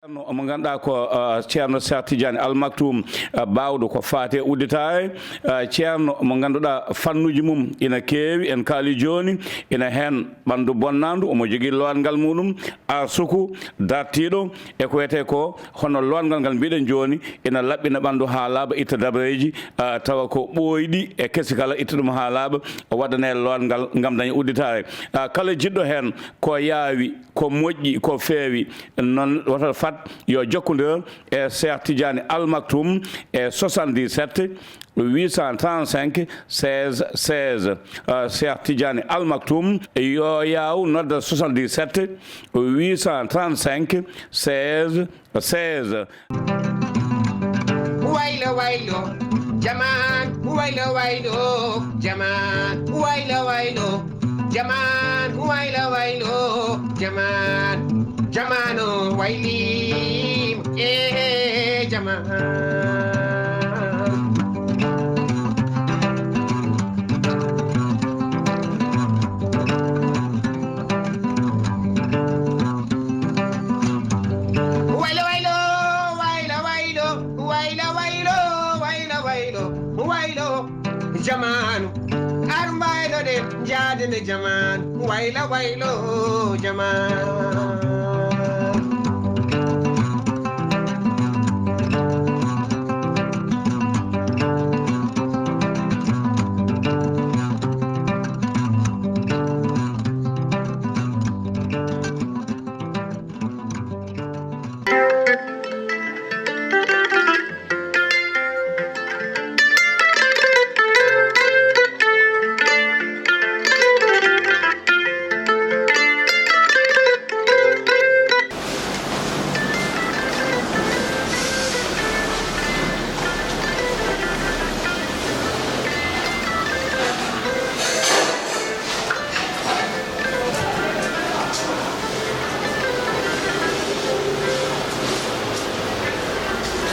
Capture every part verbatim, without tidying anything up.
Ceerno mo ngannduɗaa ko, ah, Ceerno Cheikh Tidiane Al Maktoum, ah, baawɗo ko faati e udditaare, ah, ceerno mo ngannduɗaa fannuuji mum ina keewi, en kaali jooni, ina heen ɓanndu bonnaandu, omo jogii lootngal muɗum, arsuku dartiiɗo, e ko wiyetee ko hono lootngal ngal mbiɗen jooni, ina laɓɓina ɓanndu haa laaɓa, itta dabareeji, ah, tawa ko ɓooyɗi e kesi kala, itta ɗum haa laaɓa, waɗanee lootngal ngam daña udditaare. Ah, kala jiɗɗo heen ko yaawi, ko moƴƴi, ko feewi, noon woto fat yo jokkondir e Cheikh Tidiane Al Maktoum e soixante-dix-sept huit cent trente-cinq seize seize. Euh, Cheikh Tidiane Al Maktoum, yo yaaw nodda soixante-dix-sept huit cent trente-cinq seize seize. Waylo, waylo, jaman, waylo, waylo, jaman, waylo, waylo, jaman, waylo, waylo, jaman, jamano wayli, eh, jaman. Waylo, waylo, waylo, waylo, waylo, waylo, waylo, waylo, waylo, jamanu. Ar mbaylo de, jaade nde jamanu. Waylo, waylo, jamanu.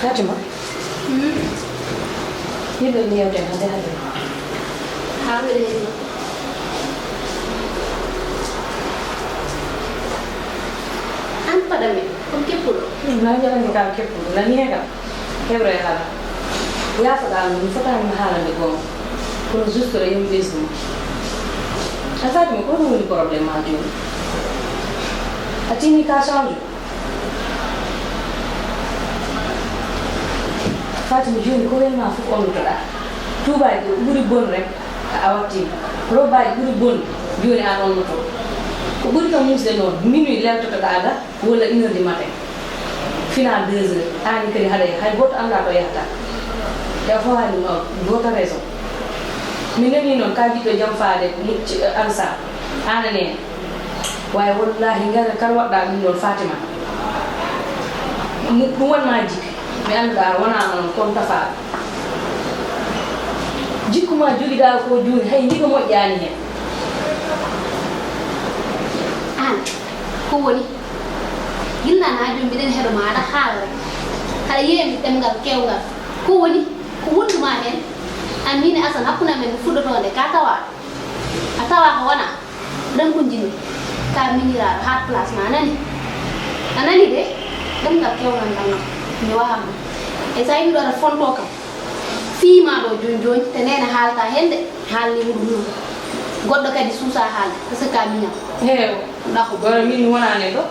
Fatima. Yiɗɗo ni yewte hande hande. Haa mbeɗa heɗi. An paɗa men, ko keppuɗo? Na jaɓande kam keppuɗo, na niya kam. Heɓre e haala. Yaafoɗaa ɗum, mi fotaani mi haalande goonga. Kono juste rek yo mi ɓesdu ma. A Fatima, ko ɗum woni problème ma jooni? A tini ka change? Fatima, jooni ko welma fof onnotoɗaa. Tuubaaji ɗo ɓuri bon rek a wattima. Robbaaji ɓuri bon jooni an onnoto. Ko ɓuri kam musde noon, minuit leltotoɗaa ga, walla une heure du matin. Fina deux heures, aan kadi haɗa yaha, hay gooto anndaa to yahata. Te a fawaani ma gooto raison. Mi nanii noon ka jiɗɗo jam faade mucci, eh, Ansar. Aan a neene. Waaye wallaahi, ngal kala waɗɗaa ɗum ɗoon Fatima. Mu-, ɗum wonmaa jikki. Mi anndaa wonaa noon kon tafaaɗo. Jikku ma jogiɗaa ko jooni, hay ndiga moƴƴaani heen. Aan, ko woni? Ginnanaa jooni mbiɗen heɗo ma, aɗa haala rek. Haɗa yeeyami ɗemngal keewngal. Ko woni? Ko wondu ma heen? An miin e Asan hakkunde amen no fuɗɗotoo nde, ka tawaa. A tawaa ko wonaa? Ɗan ko njimi. Ka miñiraaɗo, haa place ma, a nani? A nani de? Ɗemngal keewngal ngal noon. Mi waawaa. E so a yimii ɗo aɗa fontoo kam. Fii ma ɗo jooni jooni, te neene haalta heen de, haalni mo ɗum noon. Goɗɗo kadi suusa haalde, parce que ka miñam. Eeyo. Ɗako. Kono min mi wonaa nen ɗo.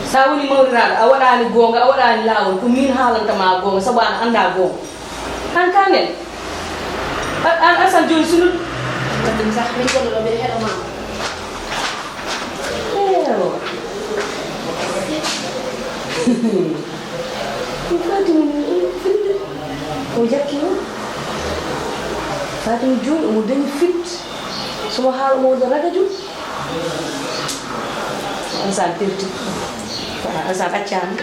So a woni mawriraaɗo, a waɗaani goonga, a waɗaani laawol, ko min haalanta ma goonga, sabu aɗa annda goonga. An ka nen. A-, an Asan jooni sunut. Ɗum sax min goɗɗo ɗo mbiɗa heɗo ma. Eeyo. Ɗum Fatima ni, o jakki o. Fatima jooni omo dañi fit. Somo haala omo waɗa ragaju. Asan perti. Asan accaama.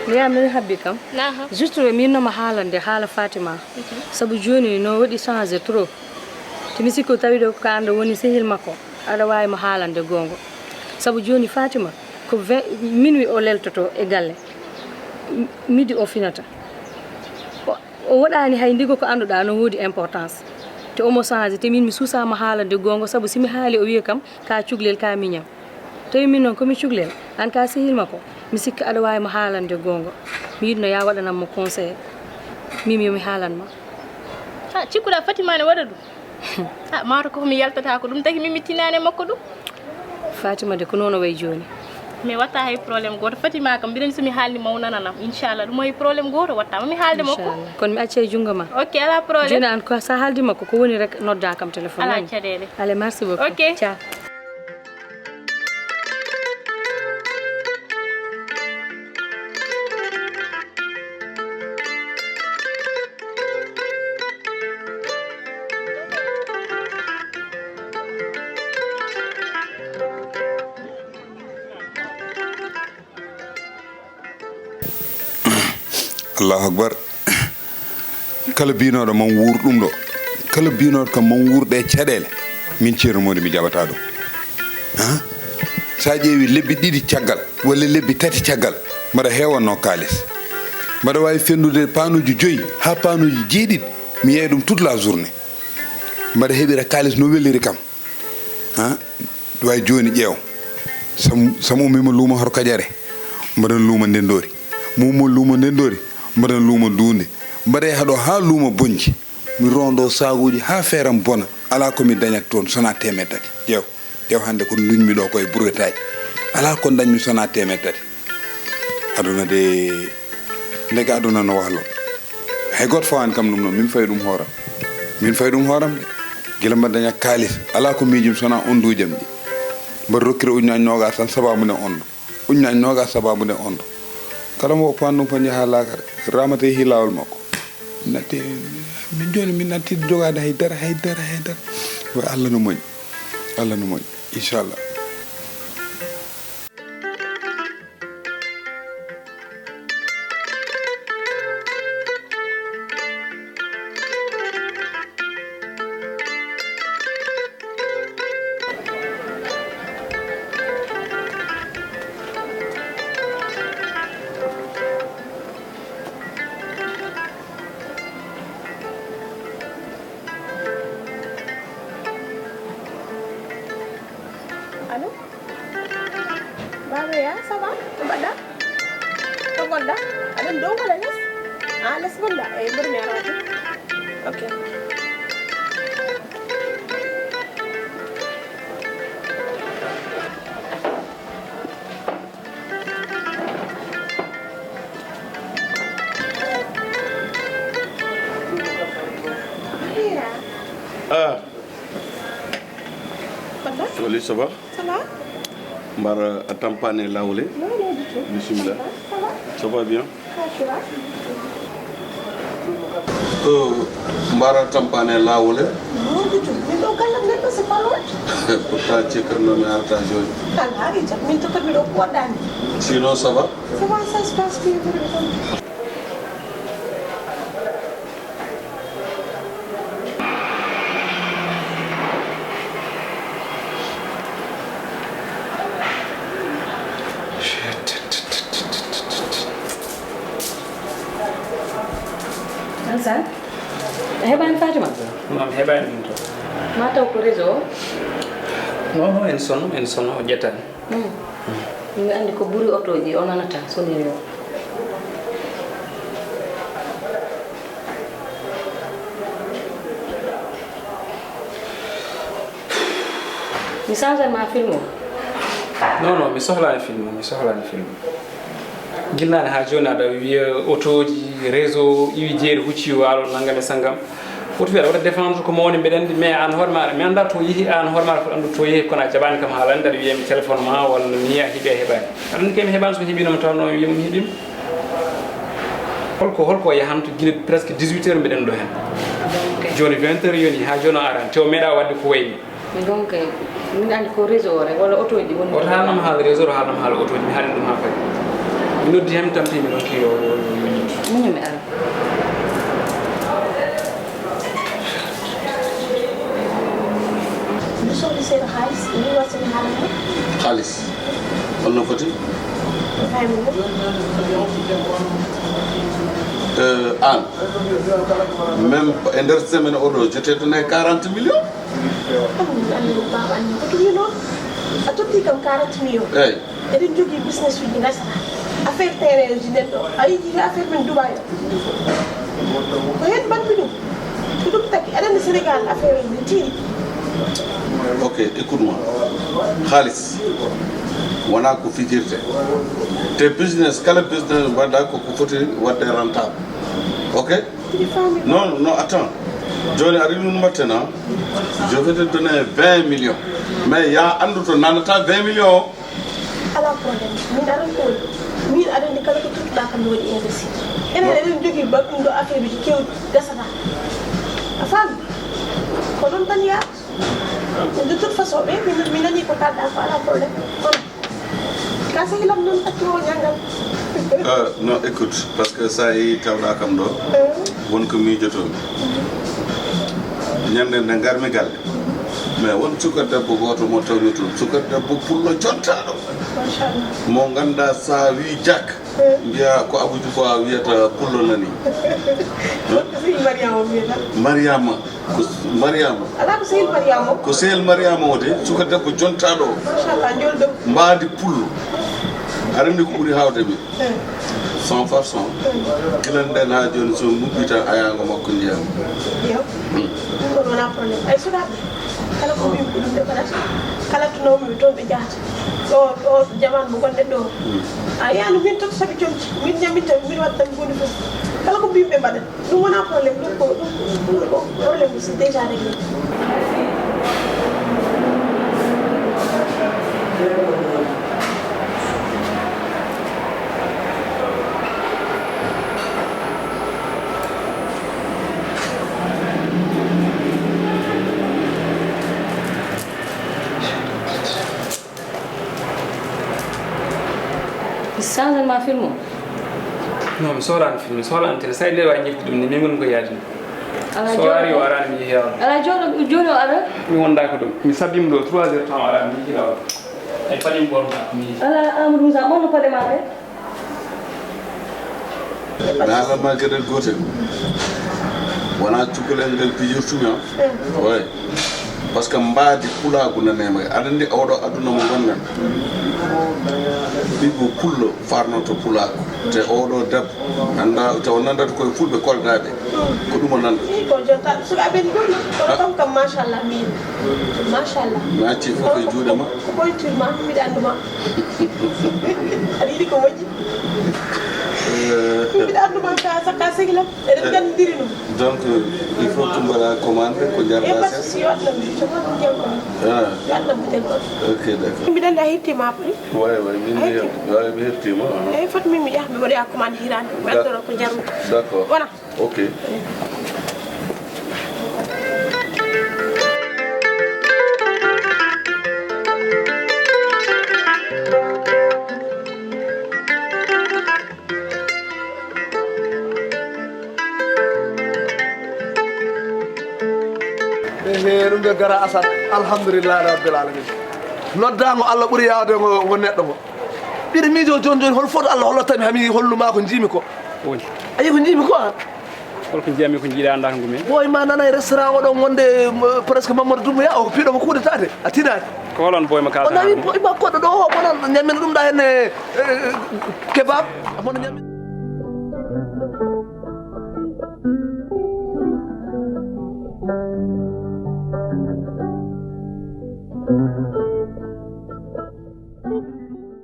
Mi yaha, mi habbi kam. Juste, min no mo haalande haala Fatima. Sabu jooni no waɗi changé trop. Te mi sikku tawi ɗo ko an ɗo woni sehil makko, aɗa waawi mo haalande goonga. Sabu jooni Fatima, ko vingt, minuit o leltoto e galle. M-, midi o finata. O, o waɗaani hay ndigo ko annduɗaa no woodi importance. Te omo changé, te min mi suusaa mo haalande goonga, sabu si mi haali o wiya kam, ka cuklel, ka miñam. Tawi min noon ko mi cuklel, an ka sehil makko, mi sikki aɗa waawi mo haalande goonga. Mi yiɗno ya waɗanan mo conseil. Min yo mi haalan ma. Ha, cikkuɗaa Fatima ne waɗa ɗum? Ha, mata ko mi yaltata ko ɗum tagi min mi tinaani e makko ɗum. Fatima de ko noon o wayi jooni. Mi watta hay problème gooto. Fatima kam mbiɗen so mi haalni mo o nananam. Inchallah, ɗum hay problème gooto watta. Mi haalde makko. Inchallah. Kono mi acca e junngo ma. Ok, alaa problème. Jooni an ko sa haaldi makko ko woni rek nodda kam téléphone. Alaa caɗeele. Allez, merci beaucoup. Ok. Ciao. Allahu akbar. Kala biinooɗo man wuur ɗum ɗo, kala biinooɗo kam man wuurɗe e caɗeele, min Ceerno Moodi mi jaɓata ɗum. Ha? Sa ƴeewi lebbi ɗiɗi caggal walla lebbi tati caggal, mbaɗa heewannoo kaalis. Mbaɗa waawi fendude paanuuji joyi haa paanuuji jeeɗiɗi, mi yeeya ɗum toute la journée. Mbaɗa heɓira kaalis no weliri kam. Ha? Way jooni ƴeew. Sam, sam ummima luumo Horkajare, mbaɗan luumo Ndenndoori. Mo ummo luumo Ndenndoori, mbaɗan luumo Duunde. Mbaɗa yaha ɗo haa luumo Bonji. Mi rondo saaguuji haa feeram bona. Alaa ko mi dañat toon sonaa teemeɗɗe tati. Ƴeew, ƴeew hannde ko nduñmi ɗo koye burwetaaji. Alaa ko dañmi sonaa teemeɗɗe tati. Aduna de, ndeke aduna no wahlo. Hay gooto fawaani kam ɗum noon, min fawi ɗum hooram. Min fawi ɗum hooram de. Gila mbaɗa daña kaalis, alaa ko miijum sonaa onduujam ɗi. Mbaɗa rokkira ujunnaaji noogaas tan sabaabu nde ondo. Ujunnaaji noogaas sabaabu nde ondo. Kala mo oppan ɗum ko njaha laakara. Ramata yehi laawol makko. Natti, min jooni min natti jogaade hay dara, hay dara, hay dara. Wa Allah no moƴƴi. Allah no moƴƴi. Inchallah. Allo? Baaba ya, ça va? No mbaɗɗa? To ngonɗa? Aɗa dow walla les? Ah, les ngonɗa? Eyi, mboɗo mi araade. Ok. Ah. Mbaɗɗa? Salut, ça va? Ça va? Mbar a tampaani e laawol e? Non, non, du tout. Bismillah. Ça va? Ça va bien? Ah, ça va? Oh, mbar a tampaani e laawol e? Non, du tout. Min ɗo galle am, neɗɗo, c'est pas loin. Pourtant, cekkatnoo mi arta jooni. Tan hari jam, min tokkat mi ɗo ko waɗɗaani. Sinon, ça va? Ça va, ça se passe bien, vraiment. Alsan, a heɓaani Fatima? Non, mi heɓaani ɗum to. Ma taw ko réseau o? Non, non, en sono, en sono, o ƴettaani. Hmm. Miɗo anndi ko ɓuri otooji o nanata soniri o. Mi change ma film o? Non, non, mi sohlaani film, mi sohlaani film. Gila naane haa jooni aɗa wiya otooji, réseau, iwi jeeri hucci waalo, nanngam e sanngam. Woto wiya aɗa waɗa défendre ko mawni, mbeɗa anndi, mais aan hoore maaɗa, mi anndaa to yehi, aan hoore maaɗa foti anndude to yehi, kono a jaɓaani kam haalande, aɗa wiya mi téléphone ma, walla mi yiya heɓi a heɓaani. Aɗa anndi kay mi heɓaani, so heɓiino mi tawnoo mi wiya mi heɓiima. Holko, holko yahanto gila presque dix-huit heures mbeɗen ɗo heen. Jooni vingt heures yoni, haa jooni o araani, te o meeɗaa waɗde ko wayi ni. Min ɗon kay, min anndi ko réseau o rek, walla otooji ɗi woni. Oto haalnam haala réseau, oto haalnam haala otooji, mi haalni ɗum haa fayi. Mi noddi heen, mi tampi, mi ɗon ki yo, yo, yo, yo yimɓe. Muñu mi ara. Ndu sohli seeɗa haalis, mi wasini haala mo. Haalis? Holno foti? Faymo. Euh, aan, même e nder semaine oɗo, je t'ai donné quarante millions. Anndi, anndi, baaba, anndi, ko ɗum noon. A totti kam quarante millions. Eyi. Eɗen jogii business uji gasata. Affaire terrain uji nden ɗo. A yii affaire men Dubai o. Ko heen mbaɗmi ɗum. Ko ɗum taki. Aɗa anndi Sénégal affaire uji ne tiiɗi. Ok, écoute-moi. Haalis wonaa ko fijirde. Te business, kala business mbaɗa ko ko foti waɗde rentable. Ok? Non, non, attends. Jooni a rewni ɗum mbaɗten, non? Je vais te donner vingt millions. Mais ya anndu to nanata vingt millions o. Alaa problème. Min aɗa anndi ko woni. Min aɗa anndi kala ko tottuɗaa kam mi waɗi investir. Enen eɗen njogii baɗɗum ɗo affaire uji keewɗi gasata. A faami? Ko ɗon tan yaa. De toute façon, ɓe, mi, mi nanii ko kalɗaa ko, alaa problème. Kono, ka sehilam noon, accu mo ñanngal. Ah, non, écoute, parce que sa yehi tawɗaa kam ɗo, won ko miijotoomi. Ñannde nde ngarmi galle, mais won suka debbo gooto mo tawmi toon, suka debbo pullo jontaaɗo. Machallah. Mo nganndaa sa wii jak, mbiya ko Abou Djouba wiyata pullo nani. Ko sehil Mariama o wiyata. Mariama. Ko s-, Mariama. Alaa ko sehil Mariama o. Ko sehil Mariama o de, suka debbo jontaaɗo o. Machallah, njool dow. Mbaadi pullo. Aɗa anndi ko ɓuri haawde mi. Eh. Sans façon. Eh. Gila nden haa jooni so muɓɓi tan ayaango makko ndiyam. Iyo. Hmm. Ɗum ɗon wonaa problème. Ay sukaaɓe, kala ko mbimi ko ɗum ɓe mbaɗata. Kala to nawmi ɓe toon ɓe njahata. Ɗo, ɗo jamaanu mo ngonɗen ɗo. Hmm. A yiyaano min tottata ɓe comci. Min ñaminta, min waɗta ɓe huunde fof. Kala ko mbimi ɓe mbaɗat. Ɗum wonaa problème, ɗum ko, ɗum, ɗum ko problème aussi déjà réglé. Changement ma film o? Non, mi sohlaani film, mi sohlaani télé. Sa yiɗi aɗa waawi ñifde ɗum ni, min ngonmi ko yaade ni. Alaa, so o ari, o araani, mi yehi yawno. Alaa, jooɗo, jooɗo o ara? Mi wondaaka ɗum. Mi sabbiima ɗo trois heures temps, o araani, mi yehi yawno. Ay, paɗi mi ɓornata, mi yehi. Alaa, Amadou Moussa, ɓorno paɗe ma ɗe. Mi haalan ma geɗel gootel. Wonaa cukalel ngel pijirtumi, ah. Oy. Parce que mbaadi pulaagu nanema. Aɗa anndi oɗo aduna mo ngonɗen. Ɓiɗɗo pullo farnoto pulaagu. Te oɗo debbo, annda, te o nandata koye fulɓe koldaɓe. Ko ɗum o nanda. Ii, ko jonta, sukaaɓe ni ɗum, ko ɗum kam, machallah, min. Machallah. Mi acci fof e juuɗe ma. Ko, ko, ko ɓoytirma, miɗa annduma. Aɗa yiɗi ko moƴƴi. Eh. Miɗa annduma ka, ka sehil am. Eɗen nganndiri ɗum. Donc, euh, il faut que mbaɗa commande, ko jarɗa. Eh, pas de souci, yo Allah, yo Allah, yo Allah. Ah. Yo Allah, butel ɗon. Ok, d'accord. Mbiɗa anndi a hettima, Paris. Way, way, min mi, way, mi hettima, ah. Eyi, foti min mi yaha, mi waɗoya commande hiraande. Mi addoro ko jarumi. D'accord. Voilà. Ok. Ehe, ɗum de gara Assane. Alhamdulillahi rabbil alamin. Noddaango Allah ɓuri yaawde ngo, ngo neɗɗo ngo. Mbiɗa miijo jooni jooni, hol foto Allah hollatami, hami hollu ma ko njiimi ko. Woni. A yii ko njiimi ko, an? Holko njiimi ko njiiɗa anndaa ko ngumi? Boy ma nana e restaurant o ɗon wonde, mo, presque Mamadou Doumbouya o ko piɗo mo coup d'état de. A tinaani. Ko holon boy ma kaalata? O nawi boy ma koɗo ɗo o, bonan ñammina ɗum ɗa henne, eh, kebab. Bonan ñammina.